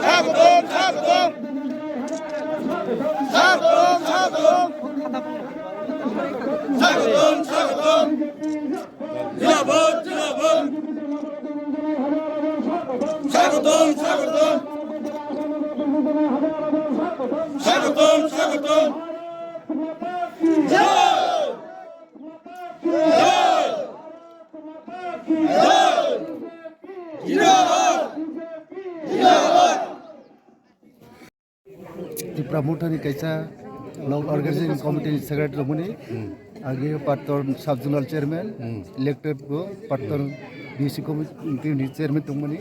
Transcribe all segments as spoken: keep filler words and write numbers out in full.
Sagotom, sagotom. Sagotom, sagotom. Sagotom, sagotom. Jilabad, jilabad. Sagotom, sagotom. Sagotom, sagotom. Jai! Jai! Jai! Jilabad! Jilabad! Tipra Mothani kaisa nok organizing committee ni secretary romani, agi Pattor sub zonal chairman, elected go Pattor B C committee ni chairman tongmani.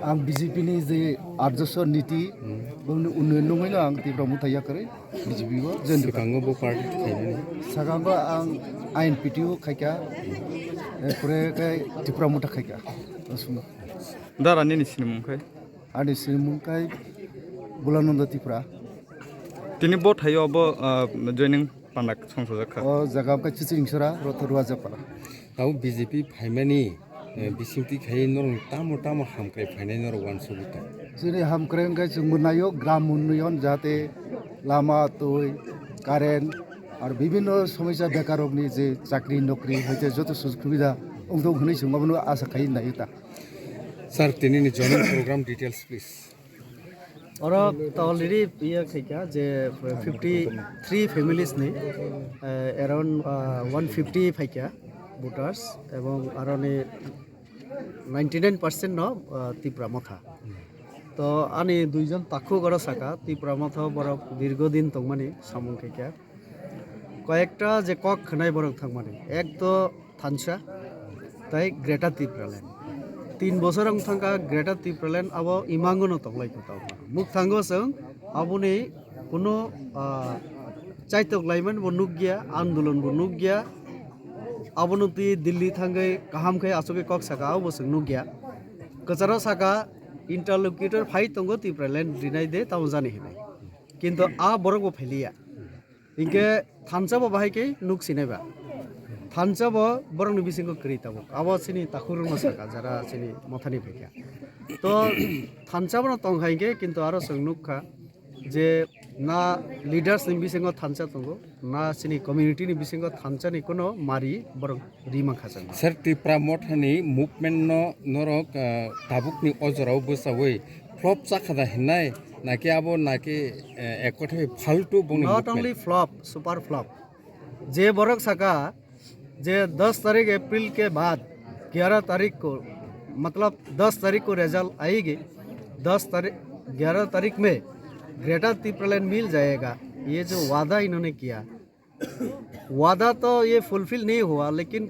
Ang B J P ni je arjoso niti, bongni unnayon nungwi no ang Tipra Motha yakarwi B J P o join. Swkango bo party khainani. Swkango ang I N P T o khaika, erpore khe Tipra Motha khaika. Dara nini sinimung khai? Ani sinimung khai Bulananda Tipra. Tini bo thaio bo, ah, joining panda songsajak kha. O jaga wngkha Chichiring Sora, Rotho Rua Japara. Tabo B J P phaimani, eh, bisingtwi khai norok tamo tamo hamkrai phainai norok uansugwi tong. Chini hamkrai wngkha chwngbo naio gram unnayon jahate lama, twi, current, ar bibhinno somosya bekarrokni je chakri nokri hoite joto sujog subida wngthok hwnwi chwng abono asa khai naio ta. Sir, tinini joining program details, please. Oro to already iya khaika je fifty three families ni, eh, around, ah, one fifty phaika voters, ebong aroni ninety nine percent no, ah, Tipra Motha. To ani duijon takhuk oro saka Tipra Motha borok dirgo din tongmani samung khaika. Koyekta je kok khwnai borok thangmani. Ek to thansa, tai Greater Tipraland. Tin bosor wng thangkha Greater Tipraland abo imangono tonglaikha tongma. Mukthango chwng aboni kuno, ah, chaitok laimani bo nukya, andolon bo nukya. Abono twi Delhi thangwi kaham khe achugwi kok saka, abo bo chwng nukya. Kwcharo saka interlocutor phai tongo Tipraland rinai de tamo jani hinwi. Kintu a borok bo phailiya. Hinkhe thansa bo bahai khe nuk sinai ba. Thansa bo borokni bisingo kwrwi tabuk. Abo chini takhukrokno saka jara chini mothani phaikha. To thansa bono tong hai khe kintu aro chwng nukha je na leaders ni bisingo thansa tongo, na chini community ni bisingo thansa ni kuno mari borok ri mankha chwng. Sir, Tipra Mothani movement no norok, ah, tabukni o jorao bwchaui flop chakha da hinai, naki abo naki, eh, ek kotha bai faltu bongni Not movement. Only flop, super flop. Je borok saka je दस तारीख अप्रैल के बाद ग्यारह तारीख को, मतलब दस तारीख को रिजल्ट आएगी, दस तारीख, ग्यारह तारीख में ग्रेटर तिप्रालैंड मिल जाएगा, ये जो वादा इन्होंने किया, वादा तो ये फुलफिल नहीं हुआ, लेकिन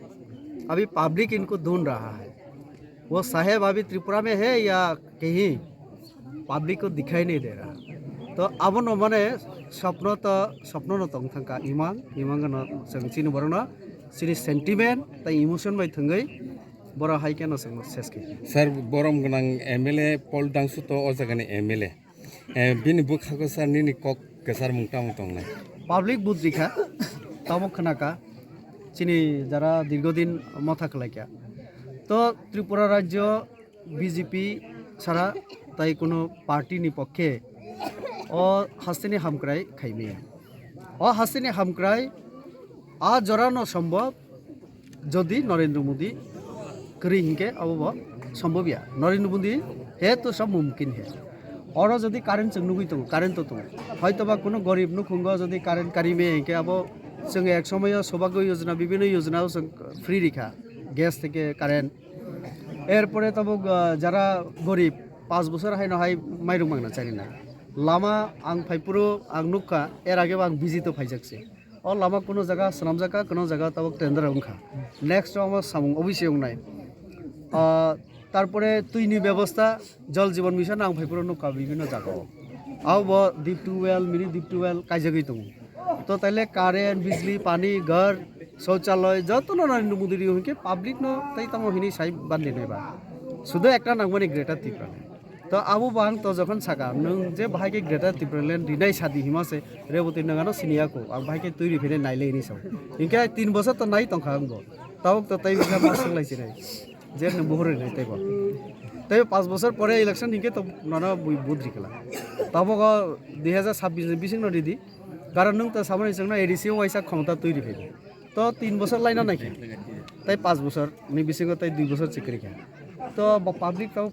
अभी पब्लिक इनको ढूंढ रहा है। वो साहेब अभी त्रिपुरा में है या कहीं पब्लिक को दिखाई नहीं दे रहा। तो abono mane swpno to, swpno no tong thangkha imang, imang no chwng chini borok no chini sentiment tai emotion bai thwngwi borok hai khe no chwng ses khe. Sir, borom gwnang M L A Paul Dangsu to o jagani M L A. Eh, bini bwkhago sir nini kok kwcharmung tamo tongnai? Public budrikha, tamo khwnakha, chini jara dirgodin motha khwlaikha. To Tripura rajyo B J P sara tai kuno party ni pokkhe o hasteni hamkrai khaimaya. O hasteni hamkrai a jora no sombhob, jodi Narendra Modi kwrwi hinkhe abo bo sombhob ya. Narendra Modi hai to sab mumkin hai. Oro jodi current chwng nugwi tongo, current to tongo. Hoito ba kuno gorib nukhungo jodi current kari me hinkhe abo chwng ek somoyo Saubhagya Yojana, bibhinno yojana o chwng free rikha, gas theke current. Erpore tabuk, ah, jara gorib, panch bochor haino hai mairung mangna chari na. Lama ang phaiphuru ang nukha, er age bo ang visit o phaijak se. O lama kuno jaga swnamjak kha, kuno jaga tabuk tender wngkha. Next o omo samung obviously wngnai. Ah, tarpore twini bebosta, Jal Jeevan Mission ang phaiphuru nukha bibhinno jaga o. Abo bo deep tube well, mini deep tube well kaijagwi tongo. To taile current, bijli, pani, ghar, shouchalay jotono Narendra Modi rio hinkhe public no tai tamo hinwi sai bandi nai ba. Sudo ekta nangmani Greater Tipraland. To abo bo ang to jokhon saka, nwng je bahai khe Greater Tipraland rinai sadi hima se, Reboti nwng ano siniya ko, ang bahai khe twi riphinai naile hinwi sao. Hinkhe tin bochor to nai tongkha ang bo. Tabuk to tai bisa ma swng lai sinai. Je nwng buhur rinai tei bo. Tei pas bosor pore election hinkhe to nono bui vote rikla. Tabuk o dui hazar sabbish ni bising no ridi. Karon nwng to samani chwngno A D C o waisa khomota twi riphaidi. To tin bosor laina naikhe. Tei pas bosor ni bisingo tei dui bosor chikri kha. To bo public to